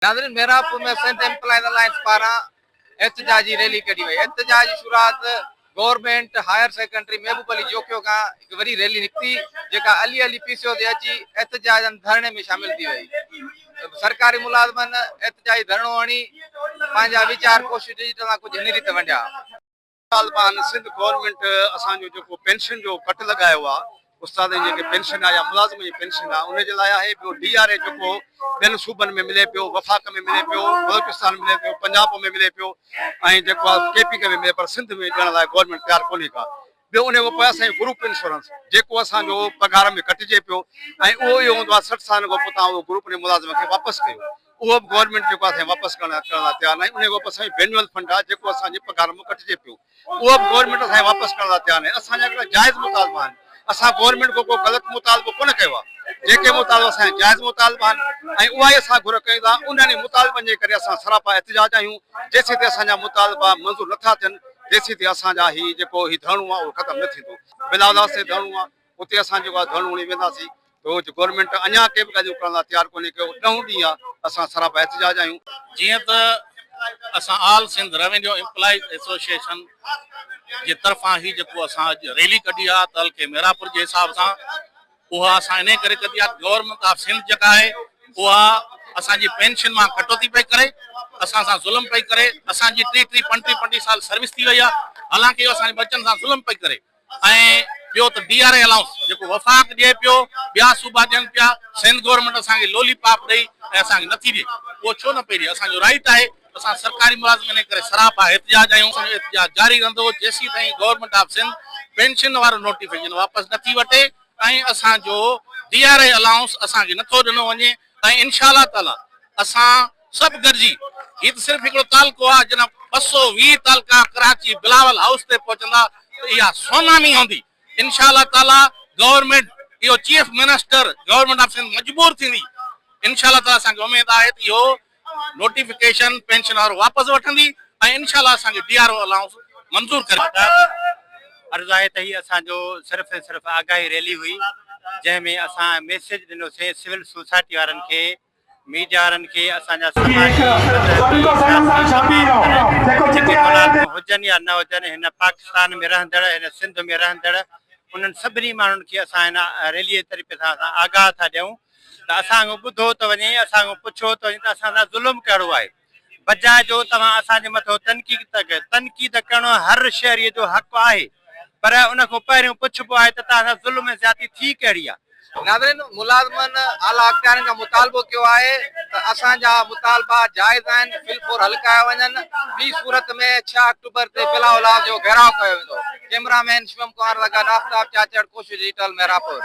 ناظرين Mehrabpur ۾ Sindh employees alliance پاران احتجاجي ريلي ڪڍي وئي احتجاج جي شروعات government higher secondary Mehboob Ali Jokhio کان هڪ وڏي ريلي نڪتي جيڪا علي علي پي سي او تي اچي احتجاجن ڌرڻي ۾ شامل ٿي وئي سرڪاري ملازمن احتجاجي ڌرڻو هڻي پنهنجا ويچار ڪوشش ڊجيٽل سان ڪجهه هن ريت ونڊيا. طالبان سنڌ گورنمينٽ اسان جو جيڪو پينشن جو ڪٽ لڳايو آ استادن جي جيڪي پينشن آ يا ملازمن جي پينشن آ ان جي لاء آهي ٻيو ڊي آر اي جيڪو ٻين صوبن ۾ ملي پيو وفاق ۾ ملي پيو بلوچستان ۾ ملي پيو پنجاب ۾ ملي پيو ۽ جيڪو آ ڪي پي ڪي ۾ ملي پر سنڌ ۾ ڏيڻ لاء گورنمينٽ تيار ڪونهي ڪا ٻيو ان کان پوء اسان جو گروپ انشورنس جيڪو اسان جو پگهار ۾ ڪٽجي پيو ۽ اهو اهو هوندو آ 60 سالن کان پوء تان اهو گروپ ان ملازم کي واپس ڪيو اهو به گورنمينٽ جيڪو آهي سائين واپس ڪرڻ ڪرڻ لاء تيار ناهي انهي کان پوء سائين بينوئل فنڊ آهي جيڪو اسان جي پگهار مان ڪٽجي پيو اهو به گورنمينٽ اسان کي واپس ڪرڻ لاء تيار ناهي اسان جا هڪڙا جائز مطالبا آهن اسان گورنمينٽ کان ڪو غلط مطالبو ڪونه ڪيو آهي جيڪي مطالبا اسان جا جائز مطالبا آهن ۽ اها ئي اسان گهر ڪيون ٿا انهن ئي مطالبن جي ڪري اسان سراپا احتجاج آهيون جيسين تائين اسان جا مطالبا منظور نٿا ٿين تيسين تائين اسان جا هي جيڪو هي ڌرڻو آهي اهو ختم نه ٿيندو بلاول هائوس تي ڌرڻو آهي اتي اسان جيڪو آهي ڌرڻو هڻي وينداسين ته گورنمينٽ اڃا ڪي به ڳالهيون ڪرڻ لاء تيار ڪونهي ڪيو ڏهون ڏينهن آ اسان سراپا احتجاج آهيون. جيئن ته اسان آل سنڌ روينيو ايمپلائيز ايسوسيئيشن جي طرفان هي جيڪو اسان اڄ ريلي ڪڍي آ تعلقي ميراپور جي حساب سان اها اسان انهي ڪري ڪڍي آ گورنمينٽ آف سنڌ جيڪا آهي اها اسان جي پينشن مان ڪٽوتي پئي ڪري اسان سان ظلم پئي ڪري اسان جي ٽي ٽي پنٽيهه پنٽيهه سال سروس ٿي وئي آ حالانڪه اهو اسان جي ٻچن سان ظلم پئي ڪري. ۽ ٻيو ته ڊي آر اي الائونس جيڪو وفاق ڏئي پيو ٻيا صوبا ڏين پيا سنڌ گورنمينٽ اسان کي لولي پاپ ڏئي ۽ اسان کي نٿي ڏئي اهو ڇو نه پئي ڏئي اسان جو رائيٽ آهي اسان سرڪاري ملازم انهي ڪري سراپا احتجاج آهيون اسان جو احتجاج جاري رهندو جيسين تائين گورنمينٽ آف سنڌ پينشن وارو نوٽيفڪيشن واپس نٿي وٺي ۽ اسان جو ڊي آر اي الائونس اسان کي نٿو ڏنو وڃي ۽ انشاء الله تعالي اسان سڀ گڏجي هي ته صرف هڪڙو تعلقو آهي جڏهن 220 تعلقا ڪراچي بلاول هائوس تي پهچندا ته اها سونامي هوندي انشاء الله تعالي گورنمينٽ اهو chief minister government of Sindh مجبور ٿيندي انشاء الله تعالي اسان کي اميد آهي ته اهو نوٽيفڪيشن پينشن وارو واپس وٺندي ۽ انشاء الله اسان کي ڊي آر او الائونس منظور ڪري. عرض آهي ته هي اسان جو صرف ۽ صرف آگاهي ريلي هئي جنهن ۾ اسان ميسيج ڏنوسين سول سوسائٽي وارن کي ميڊيا وارن کي اسان جا سماجي، مذهبي، سياسي تمام طرح جيڪي ملازم هجن يا نه هجن هن پاڪستان ۾ رهندڙ هن سنڌ ۾ رهندڙ انهن سڀني ماڻهن کي اسان هن ريلي جي طريقي سان اسان آگاهه ٿا ڏيون ته اسان کان ٻڌو ته وڃي اسان کان پڇيو ته وڃي ته اسان سان ظلم ڪهڙو آهي بجاء جو توهان اسان جي مٿو تنقيد تنقيد ڪرڻ هر شهري جو حق آهي پر ان کان پهريون پڇبو آهي ته توهان سان ظلم ۽ زيادتي ٿي ڪهڙي آهي. ناظرين ملازمن اعليٰ اختيارين کان مطالبو ڪيو آهي ته اسان جا مطالبا جائز آهن في الفور حل ڪيا وڃن ٻي صورت ۾ ڇهه آڪٽوبر تي بلاول هائوس جو گهيراء ڪيو ويندو ڪئميرا مين شوم ڪنوار سان گڏ آفتاب چاچڙ ڪوشش ڊجيٽل محرابپور.